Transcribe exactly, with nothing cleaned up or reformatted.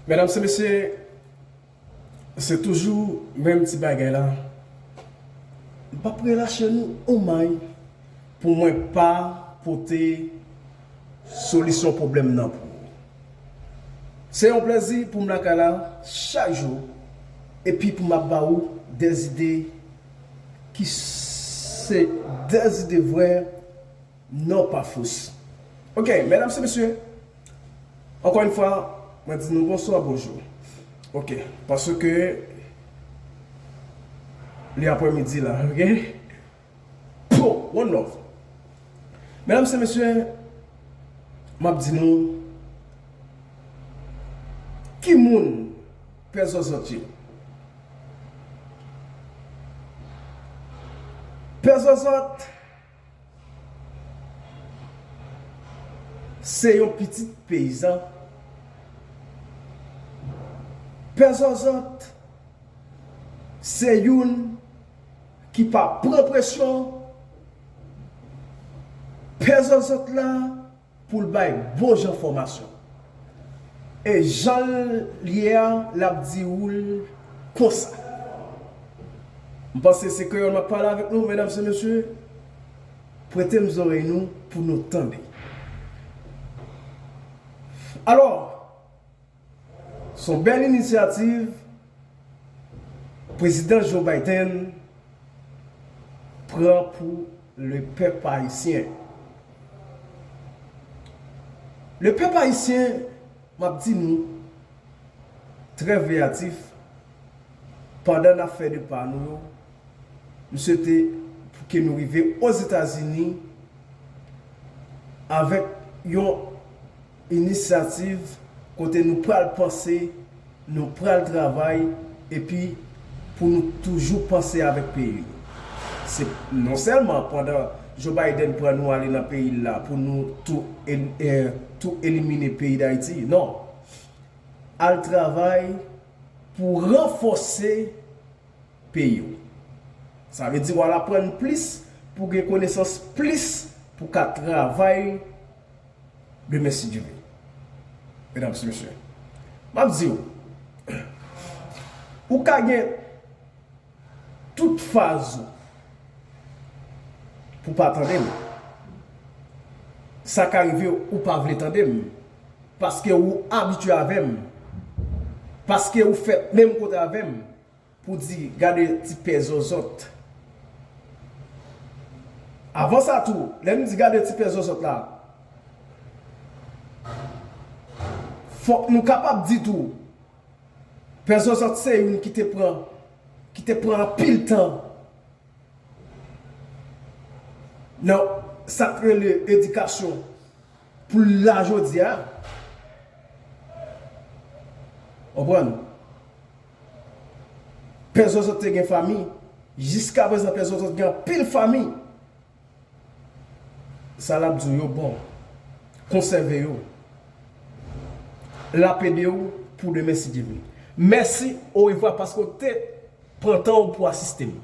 Medam e mesye, se toujou menm ti bagay la. M p ap relache nou on may pou mwen pa pote solisyon pwoblèm nan pou ou. Se yon plezi pou m lakay la chak jou, epi pou m ap ba ou de zide ki se de zide vrè, non pa fos. Ok, medam e mesye, ankò yon fwa, mwen di nou bonswa, bonjou. Ok, paske li aprèmidi la, ok? Po, one love. Medam e mesye, m ap di nou, ki moun pè zòzòt ye? Pè zòzòt se yon pitit peyizan. Pè zòzòt se youn ki pa pran presyon. Pè zòzòt la pou l bay bon jan fòmasyon. E jan l ye a, l ap di ou l konsa. M panse se kreyòl m ap pale avèk nou, medam e mesye. Prete m zòrèy nou pou nou tande. Alò, se yon bèl inisyativ Prezidan Joe Biden pran pou lepèp ayisyen. Lepèp ayisyen, m ap di nou, trè veyatif, pandan n ap fè de pa nou yo, m swete pou ke nou rive Ozetazini avèk yon inisyativ kote nou pral panse, nou pral travay, epi pou nou toujou panse avèk peyi nou. Se non sèlman pandan Joe Biden pran nou ale nan peyi l la pou nou tou, e, e, tou elimine peyi Dayiti, non. Al travay pou ranfòse peyi w. Sa vle di w al aprann plis pou gen konesans plis pou ka travay demen si Dye vle. Medam e mesye, m ap di w, ou ka gen tout faz ou pou pa tande m. Sa ka rive ou pa vle tande m, paske ou abitye avè m, paske ou fèt menm kote avè m, pou di gade ti pè zòzòt. Avan sa tou, lè nou di gade ti pè zòzòt la, fòk nou kapab di tou, pè zòzòt se youn ki te pran, ki te pran anpil tan nan sa k rele edikasyon pou l la jodi a. Konprann? Pè zòzòt te gen fanmi. Jiskaprezan, pè zòzòt gen anpil fanmi. Sa l ap di w yo bon. Konsève yo. L ap ede w pou demen si Dye vle. Mèsi, orevwa, paske w te pran tan w pou asiste m.